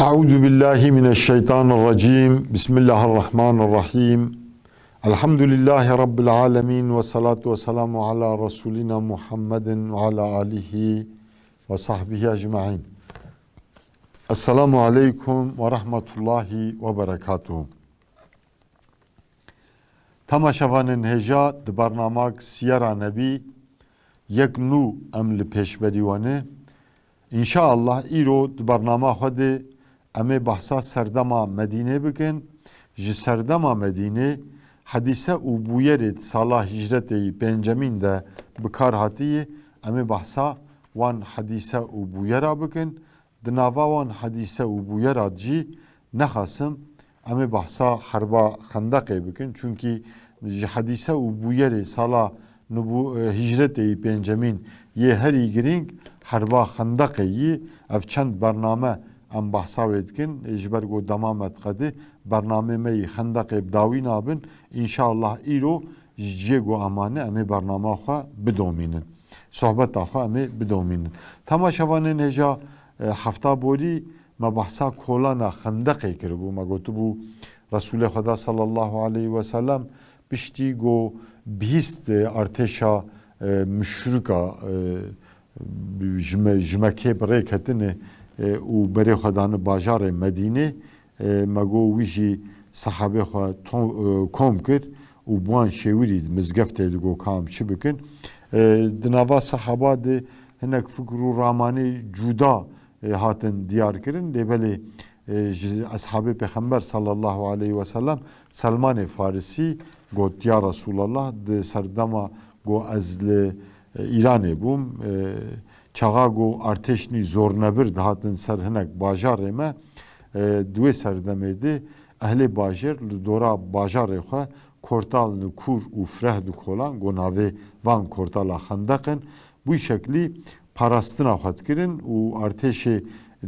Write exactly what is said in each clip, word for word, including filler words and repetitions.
أعوذ بالله من الشيطان الرجيم. بسم الله الرحمن الرحيم. الحمد لله رب العالمين، والصلاة والسلام على رسولنا محمد وعلى آله وصحبه أجمعين. السلام عليكم ورحمة الله وبركاته. Temaşevanên hêja, di bernamak Siyera Nebî yek nû em li pêşberî we ne. Înşaallah îro di bernama xwe de em ê behsa serdema Medînê bikin. Ji serdema Medînê, hedîse û bûyerê di sala hicretê yî pêncemîn de bi kar hatiyê, em ê behsa wan hedîse û bûyera bikin. Di nava wan hedîse û bûyera jî nexasim em ê behsa herba Xendeqê bikin. Çunkî ji hedîse û bûyerê sala nibû-, e, hicretê yî pêncemîn yê herî girîng herba Xendeqê yî. Ev çend bername em behsa wê dikin. E, ji ber ku dema me diqede bernamê me yî Xendeqê bi dawî nabin. Înşallah îro ji cihê ku em hane em ê bernama xwe bidomînin. Sohbeta xwe em ê bidomînin. Temaşevanên hêja, e, hefta borî me behsa kolana Xendeqê kiribû. Me gotibû, Resûlê Xweda sallallahu aleyhi ve sellem piştî ku bihîst, e, artêşa, e, muşrika, e, ji Me-, ji Mekkê bi rê ketine, e, û berê xwe dane bajarê Medînê, e, me got wî jî sehabê xwe to-, e, kom kir û bi wan şêwirî di mizgeftê digot ka em çi bikin. E, di nava sehaba de hinek fikr û ramanê cuda, e, hatin diyar kirin. Lê belê, e, ji eshabê Pêxember sallallahu aleyhi ve sellem Selmanê Farisî got, Ya Resulallah, di serdema ku ez li, e, Îranê bûm, e, çaxa ku artêşnî zornebir dihatin ser hinek bajarê me, e, di wê serdemê de ehlê bajêr li dora bajarê xwe kortal nikûr û fireh dikolan, ku navê van kortala Xendeq in. Bû şeklî parastina xwe dikirin û artêşê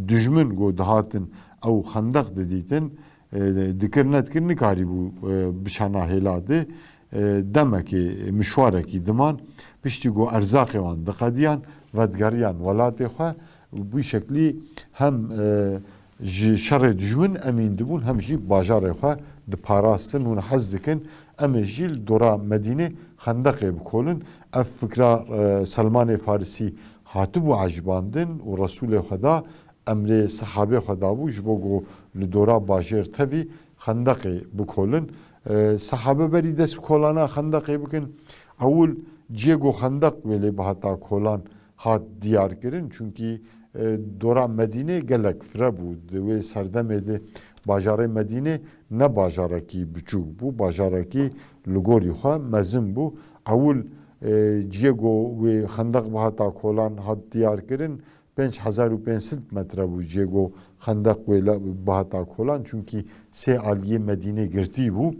dijmin ku dihatin ew Xendeq didîtin, e, dikir nedikir nikarîbû, e, biçana hêla de, e, demekê, mişwarekî diman, piştî ku erzaqê wan diqediyan, vedigeriyan welatê xwe. Bi şeklî hem, e, ji şerê dijmin emîn dibûn, hem jî bajarê xwe diparastin. Hûn hez dikin em ê jî li dora Medînê Xendeqê bikolin. Ev fikra, e, Selmanê Farisî hatibû ecibandin û Resûlê Xweda emrê sehabê xwe dabû ji bo ku li dora bajêr tevî Xendeqê bikolin. E, sehabe berî dest bi kolana Xendeqê bikin, ewil cihê ku Xendeq wê lê bihata kolan hat diyar kirin. Çunkî, e, dora Medînê gelek fire bû. Di wê serdemê de bajarê Medînê ne bajarekî biçûk bû, bajarekî li gorî xwe mezin bû. Ewil, e, cihê ku wê Xendeq bihata kolan hat diyar kirin, pênc hezar û pênc sed metre bû cihê ku Xendeq wê le-, bihata kolan, çunkî sê aliyê Medînê girtî bû.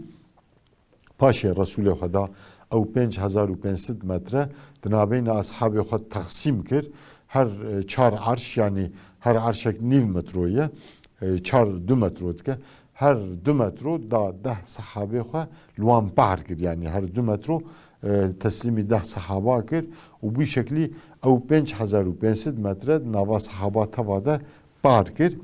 Paşê Resûlê Xweda ew pênc hezar û pênc sed metre di navbeyna eshabê xwe texsîm kir. Her, e, çar erş, yanî her erşek nîv metro ye, e, çar du metro dike. Her du metro da deh sehabê xwe li wan pahr kir. Yanî her du metro, e, teslîmî deh sehaba kir û bi şeklî ew pênc hezar û pênc sed metre di nava sehaba teva de par kir,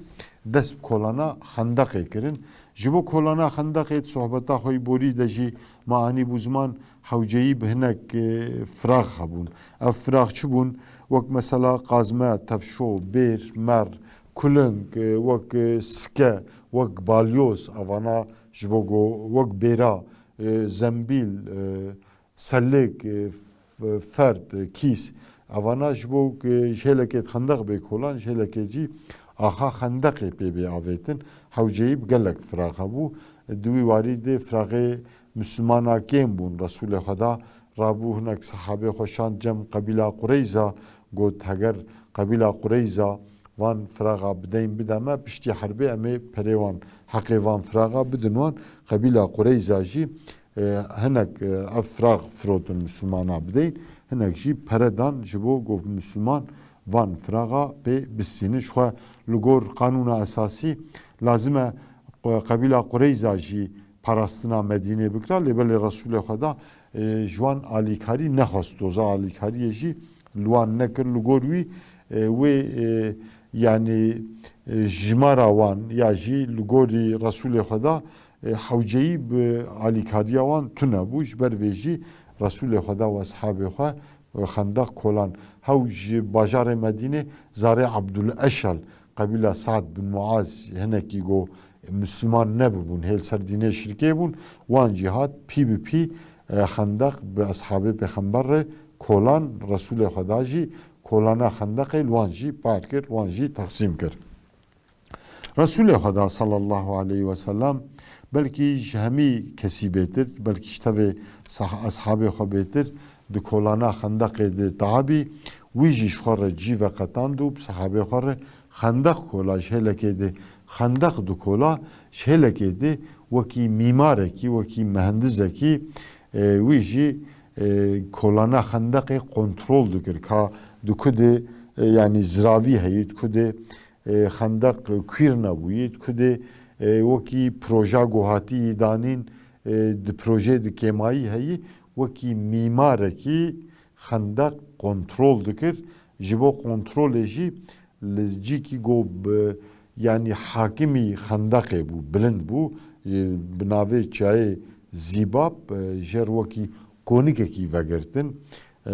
dest bi kolana Xendeqê kirin. Ji bo kolana Xendeqê di sohbeta xwe yî borî de jî me anîbû ziman, hewceyî bi hinek, e, firax hebûn. Ev firax çi bûn? Wek mesela qazme, tevşo, bêr, mer, kuling, e, wek, e, sike, wek balyoz, evana ji bo go-, wek bêra, e, zembîl, e, selêk, e, f-, ferd, e, kîs, evana ji bo, e, ji hêlekê di xendeq bê kolan, ji hêlekê cî axa xendeqê pê bê avêtin, hewceyî bi gelek firax hebû. Di wî warî de firaxê Mislimana kêm bûn. Resûlê Xweda rabû hinek sehabê xwe şand cem qebîla Qureyza, got, Heger qebîla Qureyza van firaxa bideyn bide me, piştî herbê em ê perê wan, heqê van firaxa bidin wan. Qebîla Qureyza jî, e, hinek, e, ev firax firotin Mislimana bideyn, hinek jî pere dan ji bo ku Misliman van firaxa pê bistînin. Ji xwe li gor qanûna esasî lazim e qe-, qebîla Qureyza jî parastina Medînê bikira, lê belê Resûlê Xweda, e, ji wan alîkarî nexwest, doza alîkariyê jî li wan nekir. Li gor wî, e, wê, e, Yanî, e, jimara wan ya jî li gorî Resûlê Xweda, e, hewceyî bi alîkariya wan tune bû. Ji ber vê jî Resûlê Xweda û eshabê xwe, e, xendeq kolan. Hew ji bajarê Medînê zarê Ebdul Eşel, qebîla Sa'd bin Muaz, hinekî go Misliman nebibûn, hê li ser dînê şirkê bûn, wan jî hat pî bi pî, e, xendeq bi eshabê pêxember re kolan, Resûlê Xweda jî kolana xendeqê li wan jî par kir, wan jî texsîm kir. Resûlê Xweda sallallahu aleyhi ve sellem belkî ji hemî kesî bêtir, belkî ji tevê sah-, eshabê xwe bêtir di kolana xendeqê de tabî, wî jî ji xwe re cî veqetand û bi sehabê xwe re xendeq kola, ji hêlekê de xendeq dikola, ji hêlekê de wekî mîmarekî, wekî mehendizekî, e, wî jî, e, kolana xendeqê kontrol dikir. Ka di ku de, e, yanî ziravî heyî, di ku de, e, xendeq kuîr nebûyî, di ku de, e, wekî proja ku hatî danîn, e, di projeyê de kêmayî heyî, wekî mîmarekî xendeq kontrol dikir. Ji bo kontrolê jî li cîkî ku bi, yanî hakimî xendeqê bû, bilind bû, e, bi navê çiyayê Zîbab, e, jêr wekî konikekî vegirtin. E,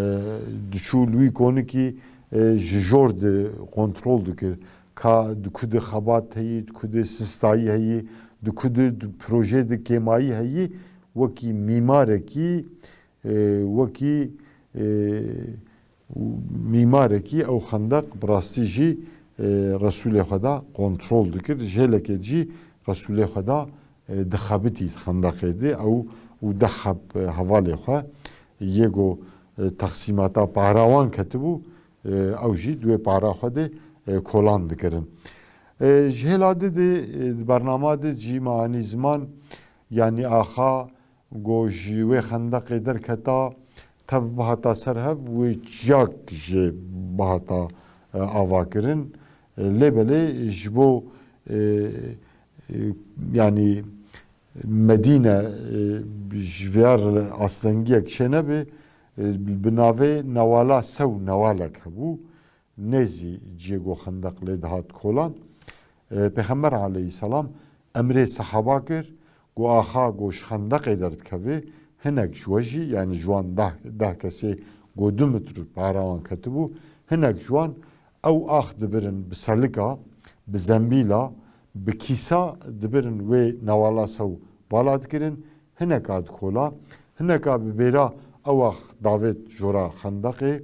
diçû li wî konikî, e, ji jor de kontrol dikir. Ka di ku de xebat heyî, di ku de sistayî heyî, di ku de, di projeyê de kêmayî heyî, wekî mîmarekî, e, wekî, e, mîmarekî ew xendeq bi rastî jî, e, Resûlê Xweda kontrol dikir. Ji hêlekê jî Resûlê Xweda, e, dixebitî xendeqê de, ew û deh heb, e, hevalê xwe yê ku, e, texsîmata para wan ketibû, e, ew jî di wê para xwe de, e, kolan dikirin. E, ji hêla di de, e, di bernama de cî me anî ziman, yanî axa ku ji wê xendeqê derketa, tev bihata ser hev, wê çiyak jê bihata, e, avakirin. E, lê belê ji bo, e, e, yanî Medîne, e, ji vêya astengiyek çênebe, e, bi navê Newala Sew newalek hebû. Nêzî ciyê ku xendeq lê dihat kolan, e, Pêxember aleyhisselam emrê sehaba kir, ku axa ku ji xendeqê derdikeve, hinek ji we jî, yanî ji wan deh, deh kesê ku du metr para wan ketibû, hinek ji wan ew ax dibirin bi selika, bi zembîla, bi kîsa dibirin wê newala sew vala dikirin, hineka dikola, hineka bi bêra ew ax davêt jora xendeqê,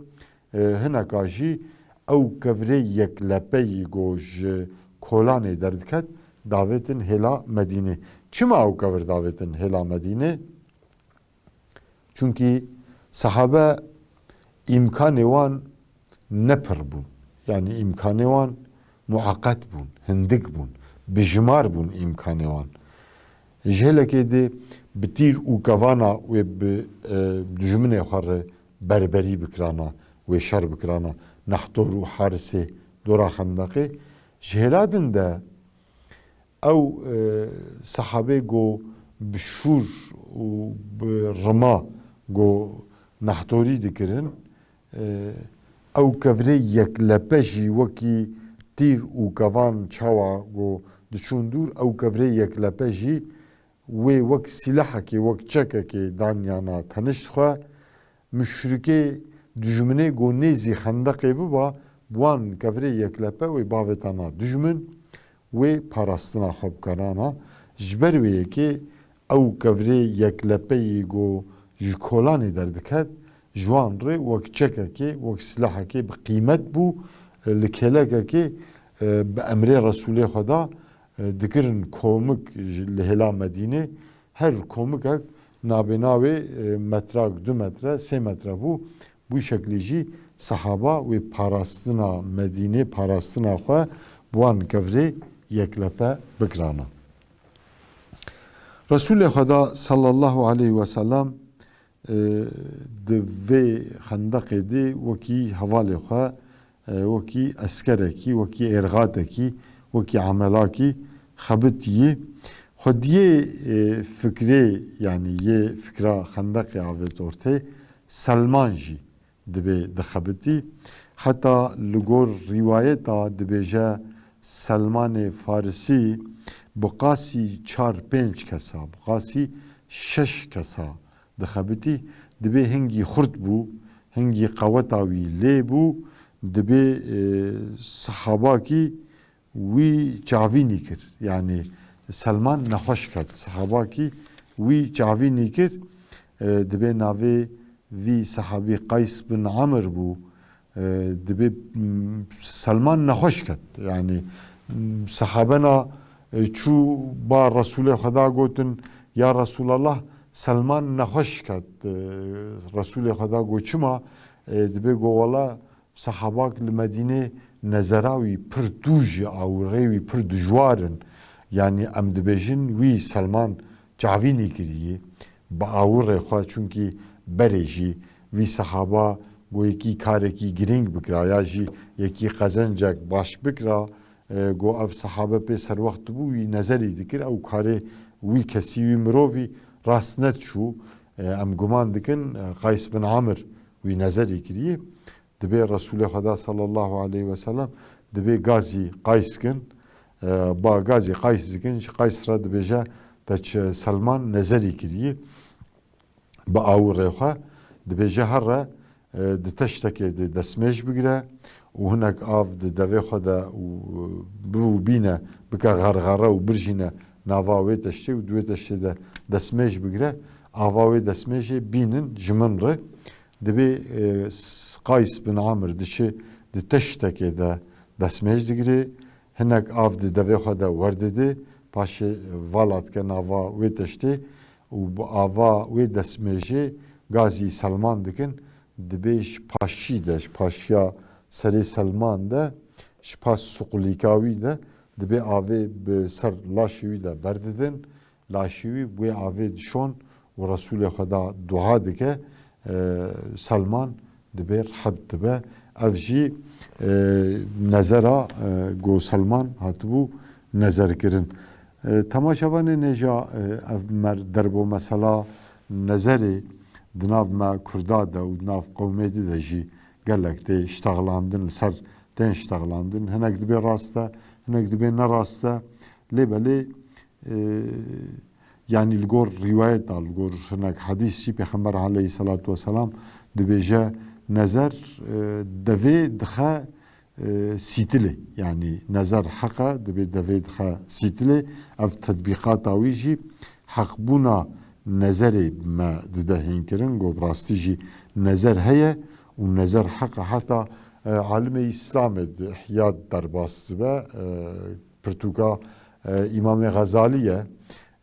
e, hineka jî ew kevirê yeklepeyî ku ji kolanê derdiket, davêtin hêla Medînê. Çima ew kevir davêtin hêla Medînê? Çunkî sehabe îmkanê wan ne pir bûn. Yanî îmkanê wan mueqet bûn, hindik bûn, bijimar bûn îmkanê wan. Ji hêlekê de bi tîr û kevana wê bi, e, dijminê xwe re berberî bikirana, wê şer bikirana, Nehtor û Harisê dora xendeqê. Ji hêla din de ew, e, sehabê ku bi şûr û bi rima ku nehtorî dikirin, e, ew kevirê yeklepe jî wekî tîr û kevan çawa ku diçûn dûr, ew kevirê yeklepe jî wê wek sîlehekê, wek çekekê daniyana tenişt xwe, muşrikê, dijminê ku nêzî xendeqê biba, bi wan kevirê yeklepe wê bavêtana dijmin, wê parastina xwe bikarana. Ji ber wê yekê ew kevirê yeklepeyî ku ji kolanê derdiket, ji wan re wek çekekê, wek sîlehekê bi qîmet bû, li kêlekekê, e, bi emrê Resûlê Xweda, e, dikirin komik ji, li hêla Medînê. Her komikek nabêna wê, e, metrak, du metre, sê metre bû. Bû şeklî jî sehaba wê parastina Medînê, parastina xwe bi wan kevirê yeklepe bikirana. Resûlê Xweda sallallahu aleyhi ve sellem, e, di vê xendeqê de wekî hevalê xwe, e, wekî eskerekî, wekî êrxatekî, wekî emelakî xebitî. Xwediyê, e, fikrê, yanî yê fikra xendeqê avêt ortê, Selman jî dibê dixebitî. Heta li gor rîwayeta dibêje Selmanê Farisî bi qasî çar pênc kesa, bi qasî şeş kesa dixebitî, dibê hingî xurt bû, hingî qeweta wî lê bû, dibê, e, sehabakî wî çavînî kir. Yanî Selman nexweş ket. Sehabakî wî çavînî kir. E, dibê navê vî sehabî Qays bin Amir bû. E, dibê, m, Selman nexweş ket. Yanî, m, sehabena, e, çû ba Resûlê Xweda gotin, "Ya Resûlallah, Selman nexweş ket." E, Resûlê Xweda got, "Çima?" E, dibê got, "Wela, sehabak li Medînê nezera wî pir tûj e, awirê wî pir dijwar in. Yanî em dibêjin wî Selman çavînî kiriye bi awirê xwe, çunkî berê jî vî sehaba got yekî karekî girîng bikira ya jî yekî qezencek baş bikira, e, got ev sehabe pê serwext dibû, wî nezerî dikir, ew karê wî kesî, wî mirovî rast nediçû." E, em guman dikin, e, Qays bin Amir wî nezerî kiriye. Dibê Resûlê Xweda sallallahu aleyhi ve sellem dibê gazî Qays kin, e, ba gazî Qays dikin, ji Qays re dibêje, "Te çi Selman nezerî kiriye bi awirê xwe." Dibêje, "Here, e, di teştekê de destmêj bigire û hinek av di devê xwe de û, e, biv û bîne, bike xerxere û birjîne nava wê teştê û di wê teştê de destmêj bigire, ava wê destmêjê bînin ji min re." Dibê, e, s-, Qays bin Amir diçi di teştekê de destmêj digirê, hinek av di devê xwe de werdidê, paşê vala dike nava wê teştê û bi ava wê destmêjê gazî Selman dikin, dibê ji paşî de, ji paşiya serê Selman de, ji paş suqulîka wî de, dibê avê bi ser laşê wî de berdidin. Laşê wî bi wê avê dişon û Resûlê Xweda dua dike, e, Selman dibê rehet dibe. Ev jî, e, nezera, e, ku Selman hatibû nezerkirin. E, temaşevanê nêja, e, ev mer-, derbo mesela nezerê di nav me Kurda de û di nav qewmê di de jî gelek tê ştexlandin, li ser tên ştexlandin. Hinek dibê rast e, hinek dibê ne rast e. Lê belê, e, yanî li gor rîwayeta, li gor hinek hedîs jî Pêxember aleyhisselatu vesselam dibêje, nezer, e, devê dixe, e, sîtilê. Yanî nezer heq e, dibê devê dixe sîtilê. Ev tetbîqata wî jî heqbûna nezerê me dide hînkirin. Ku bi rastî jî nezer heye û nezer heq e. Heta, e, alimê Îslamê di Îhya derbas dibe, e, pirtûka, e, Îmamê Xezalî ye.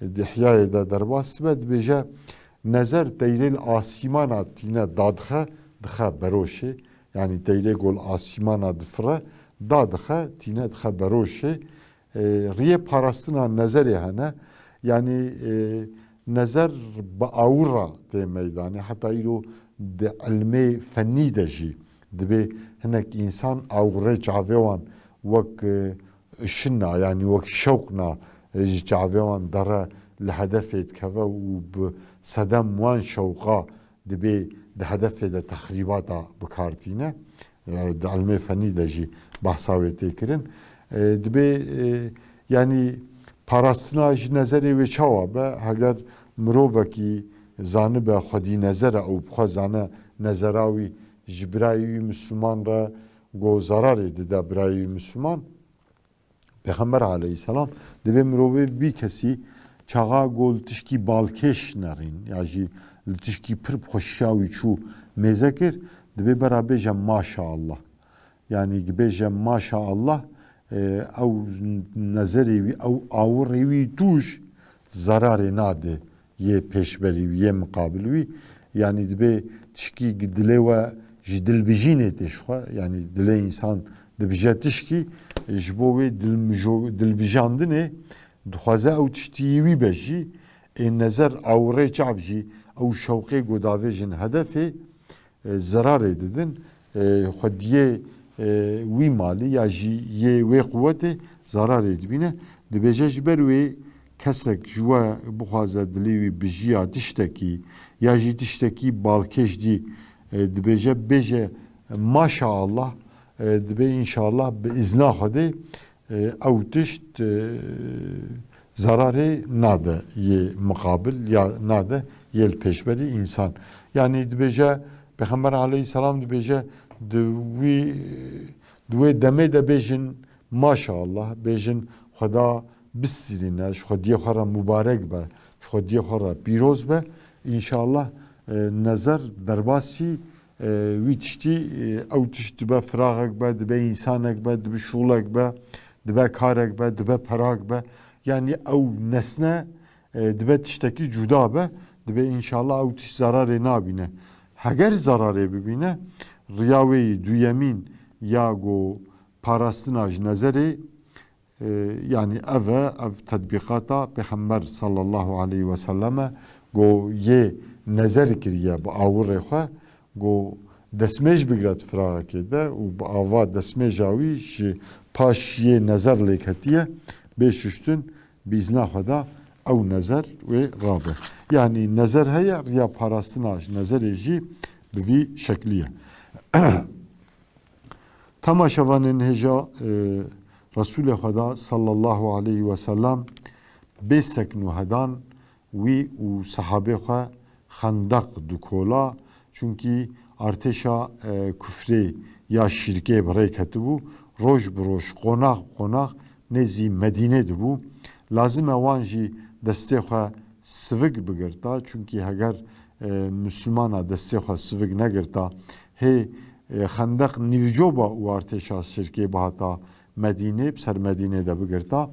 Di Îhyayê de derbas dibe, dibêje, nezer teyrê li asîmana tîne dadixe, dixe beroşê. Yanî teyrê ku li asîmana difire, dadixe, tîne dixe beroşê. E, riyê parastina nezerê hene. Yanî, e, nezer bi awir re tê meydanê. Heta îro di ilmê fenî de jî dibê hinek însan awirê çavê wan wek, e, şina, yanî wek şewqna, e, ji çavê wan dere li hedefê dikeve û bi sedem wan şewqa dibê di hedefê de texrîbata bi kar tîne. E, di ilmê fenî de jî behsa wê tê kirin. E, dibê, e, yanî parastina ji nezerê wê çawa be? Heger mirovekî zanibe xwedî nezer e û bi xwe zane nezera wî ji birayê wî Misliman re ku zararê dide birayê wî Misliman, Pêxember aleyhisselam dibê mirovê vî kesî çaxa ku li tişkî balkêş nerîn ya jî li tişkî pir bi xweşiya wî çû mêze kir, dibê bera bêje maşaallah. Yanî bêje maşaallah, e, ew nezerê wî, ew awirê wî tûj zararê nade yê pêşberî wî, yê miqabil wî. Yanî dibê tişkî dilê we ji dilbijînê tê ji xwe. Yanî dilê însan dibije tişkî, e, ji bo wê dilmijo-, dilbijandinê dixwaze ew tiştî yê wî be jî. Ê nezer awirê çav jî ew şewqê ku davêjin hedefê, e, zerarê didin, e, xwediyê, e, wî malî ya jî yê wê quwetê zararê dibîne. Dibêje ji ber wê kesek ji we bixwaze dilê wî bijiya tiştekî ya jî tiştekî balkêş dî, e, dibêje, bêje, maşaallah, E, dibê înşallah bi îzna Xwedê, e, ew tişt, e, zararê nade yê miqabil ya nade yê li pêşberî însan. Yanî dibêje, Pêxember aleyhisselam dibêje, di wî, di wê demê de bêjin, maşallah, bêjin, Xweda bistîrîne, ji Xwediyê xwe re mubarek be, ji Xwediyê xwe re pîroz be. Înşallah, e, nezer derbasî, e, wî tiştî, e, ew tişt dibe firaxek be, dibe însanek be, dibe şûlek be, dibe karek be, dibe perak be. Yanî ew nesne, e, dibe tiştekî cuda be, dibe înşallah ew tişt zararê nabîne. Heger zararê bibîne, riya wê yî duyemîn ya ku parastina ji nezerê, e, yanî ev e, ev tetbîqata Pêxember sallallahu aleyhi ve sellem e, ku yê nezer kiriye bi awirê xwe, ku destmêj bigre di firaxekê de û bi ava destmêja wî ji paş yê nezer lêketiye, bê şuştin, bi îzna Xweda ew nezer wê rabe. Yanî nezer heye, riya parastina ji nezerê jî bi vî şeklî ye. Temaşevanên hêja, e, Resûlê Xweda sallallahu aleyhi ve sellem bê sekn û hedan wî û sehabê xwe xendeq dikola, çunkî artêşa, e, kufrê ya şîrkê bi rê ketibû, roj bi roj, qonax bi qonax nêzî Medînê dibû. Lazim e wan jî destê xwe sivik bigirta, çunkî heger, e, Mislimana destê xwe sivik negirta, hê, e, xendeq nîvcoba û artêşa şîrkê bihata Medînê, bi ser Medînê de bigirta,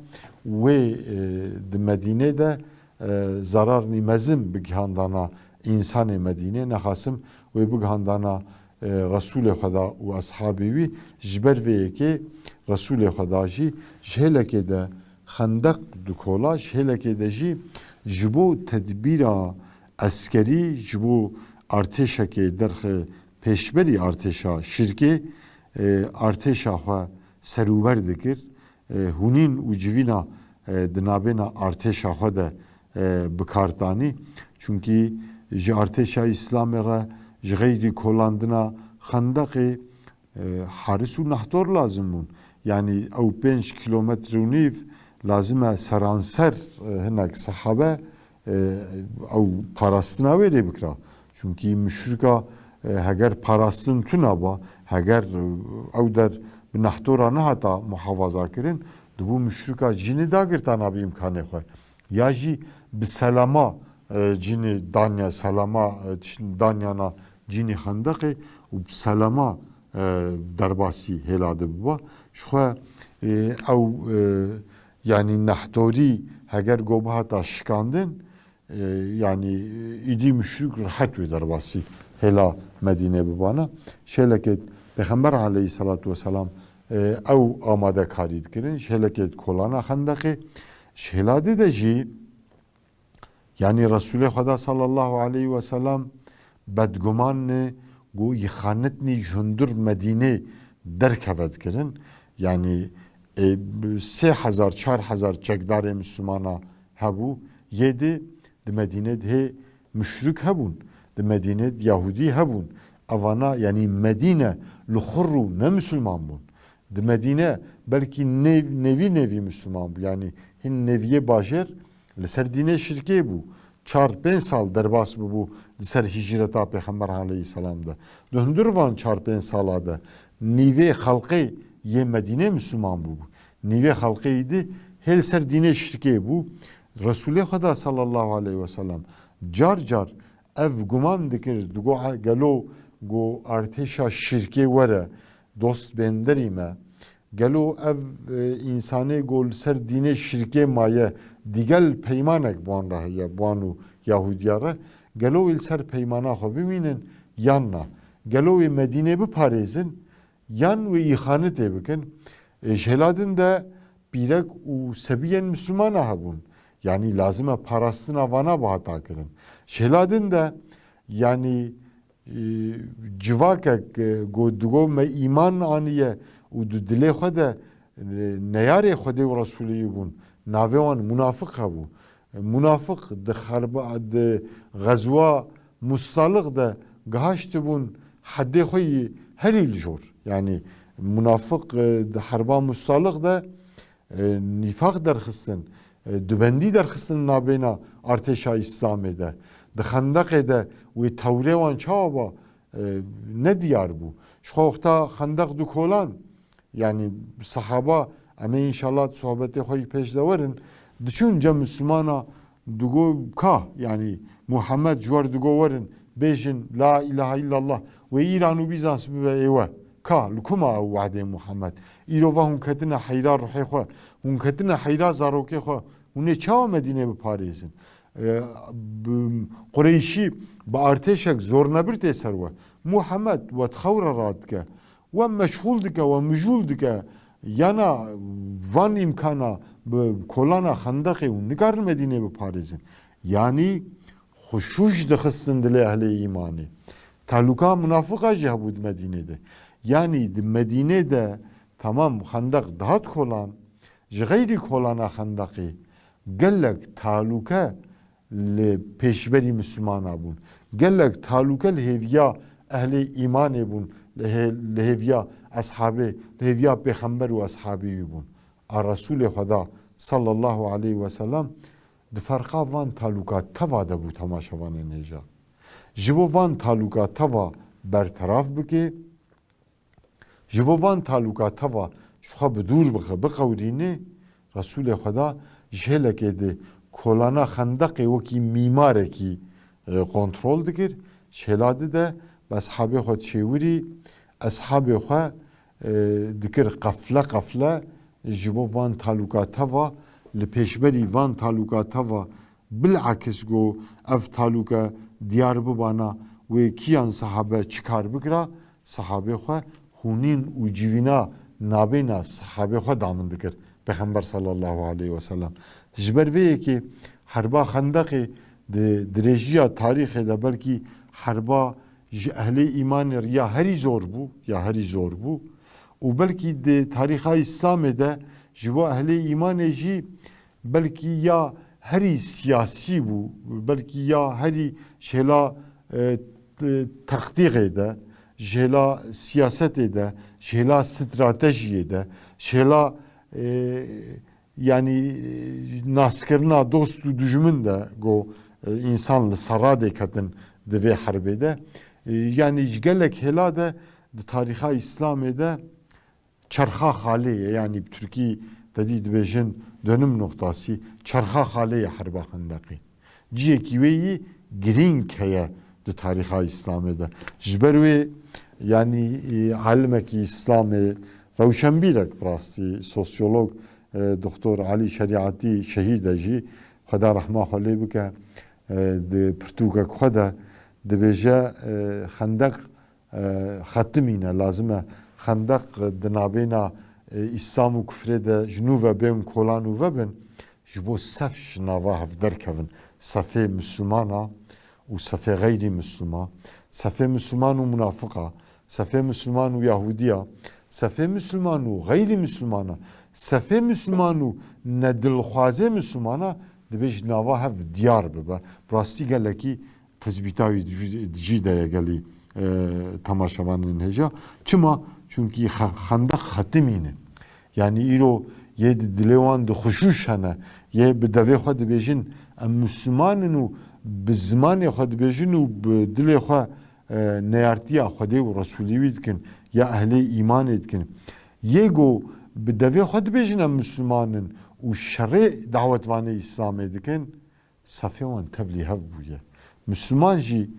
wê, e, di Medînê de, e, zararnî mezin bigihandana însanê Medînê, nexasim wê bigihandana, e, Resûlê Xweda û eshabê wî. Ji ber vê yekê Resûlê Xweda jî ji hêlekê de xendeq dikola, ji hêlekê de jî ji bo tedbîra eskerî, ji bo artêşekê derxe pêşberî artêşa şîrkê, e, artêşa xwe serûber dikir, e, hûnîn û civîna, e, di navbêna artêşa xwe de, e, bi kar tanî. Çunkî ji artêşa Îslamê re ji xeyrî kolandina xendeqê, e, haris û nehtor lazim bûn. Yanî ew pênc kîlometre û nîv lazim e seranser, e, hinek sehabe, e, ew parastina wê lê bikira. Çunkî muşrika, e, heger parastin tuna ba, heger, e, ew der bi nehtora nehata muhafaza kirin, dibû muşrika cînê dagirta navê îmkanê xwe. Ya jî bi selama, e, cînê danya, selama, e, tişt-, danyana cînê xendeqê û bi selama, e, derbasî hêla dibiba. Ji xwe, e, ew, e, yanî nehtorî heger go bihata şikandin, e, yanî, e, îdî muşrik rehet wê derbasî hêla Medînê bibana. Şêlekê Pêxember aleyhisselatu vesselam, e, ew amadekarî dikirin. Şêlekê kolana xendeqê. Şêladê de jî, yanî Resûlê Xweda sallallahu aleyhi ve sellem bedguman ne ku îxanetnî ji hundir Medînê derkeve dikirin. Yanî, e, sê hezar, çar hezar çekdarê Mislimana hebû. Yê di, di Medînê de hê muşrik hebûn. Di Medînê de Yahudî hebûn. Evana, yanî Medîne li xwe rû ne Misliman bûn. Di Medîne belkî nêv-, nêvî nêvî Misliman bû. Yanî hin nêviyê bajêr li ser dînê şirkê bû. Çar pênc sal derbas bûbû di ser hicreta Pêxember aleyhisselam de. Di hundir van çar pênc sala de nîvê xelqê yê Medînê Misliman bûbû. Nîvê xelqê îdî hê li ser dînê şirkê bû. Resûlê Xweda sallallahu aleyhi ve sellem car car ev guman dikir, digo, "A, gelo go artêşa şirkê were, dost bênderî me. Gelo ev, e, însanê go li ser dînê şirkê maye, digel peymanek bi wan re heye, bi wan û Yahudiya re. Gelo wê li ser peymana xwe bimînin yan na? Gelo wê Medînê biparêzin yan wê îxanetê bikin?" E, ji hêla din de pîrek û sebiyên Mislimana hebûn. Yanî lazim e parastina vana bihata kirin. Ji hêla din de, yanî, e, civakek, e, go, digo me îman aniye û di dilê xwe de, e, neyarê Xwedê û Resûlê wî bûn. Navê wan munafiq hebû. E, munafiq di xerba, di xezwa Mustalix de gihaştibûn hedê xwe yî herî li jor. Yanî Munafiq, e, di herba Mustalix de, e, nîfaq derxistin, e, dubendî derxistin nabêna artêşa Îslamê de. Di Xendeqê de wê tewrê wan çawa ba, e, ne diyar bû. Ji xwe wexta Xendeq du kolan, yanî sehaba, em ê înşallah sohbetê xwe yî pêş de werin, diçûn cem Mislimana digo ka, yanî Muhammed ji wer digo werin, bêjin la ilahe illallah, wê îran û bîzans bibe êwe. Ka, li ku ma ew wehdê Muhammed? Îro va hûn ketine heyra ruhê xwe, hûn ketine heyra zarokê xwe, hûn ê çawa Medînê biparêzin? E, bi, Qureyşî bi artêşek zornebir tê ser we. Muhammed we di xew re radike, we meşxûl dike, we mijûl dike, yana van îmkana bi kolana Xendeqê û nikarin Medînê biparêzin. Yanî xuşûş dixistin dilê ehlê îmanê. Taluka munafiqa jî hebû di Medînê de. Yanî di Medînê de, tamam, Xendeq dihat kolan, ji xeyrî kolana Xendeqê gelek taluke li pêşberî Mislimana bûn. Gelek taluke li hêviya ehlê îmanê bûn, li hê-, li hêviya eshabê, li hêviya pêxember û eshabê wî bûn. A Resûlê Xweda sallallahu aleyhi ve sellem di ferqa van taluka teva de bû, temaşevanên hêja. Ji bo van taluka teva berteraf bike, ji bo van taluka teva ji xwe bi dûr bixe, biqewirîne, Resûlê Xweda ji hêlekê di kolana Xendeqê wekî mîmarekî, e, kontrol dikir. Ji hêla di de bi eshabê xwe diçêwirî, eshabê xwe, e, dikir qefle qefle, ji bo van taluka teva, li pêşberî van taluka teva, bilakis go ev taluke diyar bibana, wê kiyan sehabe çi kar bikira, sehabê xwe hûnîn û civîna nabêna sehabê xwe damin dikir Pêxember sallallahu aleyhi ve sellem. Ji ber vê yekê herba Xendeqê di dirêjiya tarîxê de belkî herba ji ehlê îmanê re ya herî zor bû, ya herî zor bû. Û belkî di tarîxa Îslamê de ji bo ehlê îmanê jî belkî ya herî siyasî bû, belkî ya herî ji hêla, e, t-, teqdîqê de, ji hêla siyasetê de, ji hêla stratejiyê de, ji hêla, e, yanî, e, naskirina dost û dijmin de, go, e, însan li ser radê ketin di vê herbê de. E, yanî ji gelek hêla de di tarîxa Îslamê de çerxa xalê ye, yanî bi tirkî te dî dibêjin dönüm noktası, çerxa xalê ye herba Xendeqê. Cihekî wê yî girîng heye di tarîxa Îslamê de. Ji ber wê, yanî, e, alimekî Îslamê, rewşenbîrek bi rastî, sosyolog, e, Doktor Elî Şerîatî şehîd e jî, Xweda rehma xwe lê bike, e, di pirtûkek xwe de dibêje, e, Xendeq, e, xetimîne, lazim e Xendeq di nabêna, e, Îslam û kufrê de ji nû ve bên kolan û vebin, ji bo sef ji nava hev derkevin, sefê Mislimana û sefê xeyrî Misliman, sefê Misliman û munafiqa, sefê Misliman û Yahudiya, sefê Misliman û xeyrî Mislimana, sefê Misliman û nedilxwazê Mislimana dibê ji nava hev diyar bibe. Bi rastî gelekî tezbîta wî di jî, di jî de ye gelî, e, temaşevanên hêja. Çima? Çunkî xe-, Xendeq xetimîne. Yanî îro yê di dilê wan de xuşûş hene, yê bi devê xwe dibêjin em Misliman in û bi zimanê xwe dibêjin û bi dilê xwe, e, neyartiya Xwedê û Resûlê wî dikin, ya ehlê îmanê dikin. Yê go bi devê xwe dibêjin em Misliman in û şerê dawetvanê Îslamê dikin, sefê wan tevlî hev bûye. Misliman jî,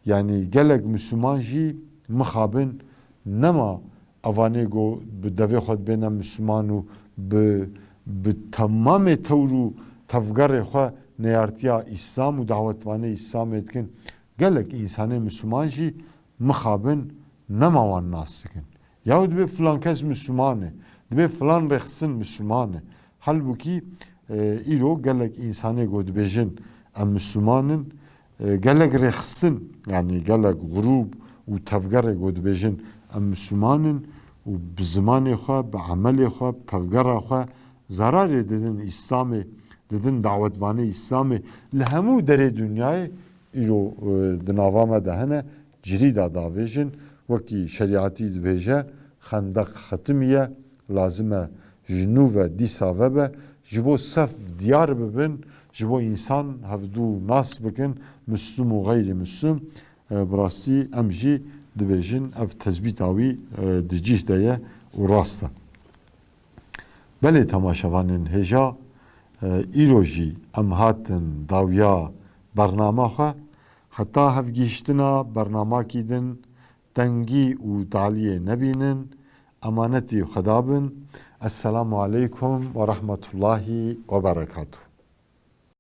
yanî gelek Misliman jî mixabin nema evanê go bi devê xwe dibêne Misliman û bi, bi temamê tewr û tevgerê xwe neyartiya Îslam û dawetvanê Îslamê dikin. Gelek însanê Misliman jî mixabin nema wan nas dikin. Yaw dibê filan kes Misliman e, dibê filan rêxistin Misliman e. Halbûkî, e, îro gelek însanê ku dibêjin em Misliman in, e, gelek rêxistin, yanî gelek grûp û tevgerê ku dibêjin em Misliman in û bi zimanê xwe, bi emelê xwe, bi tevgera xwe zararê didin Îslamê, didin dawetvanê Îslamê li hemû derê dinyayê îro, e, di nava me de hene, cirî de davêjin, wekî şerîetî dibêje, xendeq xetimiye, lazim e ji nû ve dîsa vebe, ji bo sef diyar bibin, ji bo însan hevdû nas bikin, Mislûm û xeyrî Mislûm. E, bi rastî em jî dibêjin ev tezbîta wî, e, di cih de ye û rast e. Belê temaşevanên hêja, e, îro jî em hatin dawiya bernama xwe. Heta hevgihîştina bernamakî din tengî û taliyê nebînin. Emanetî Xweda bin. Esselamu aleykum ve rahmetullahi ve berekatuh.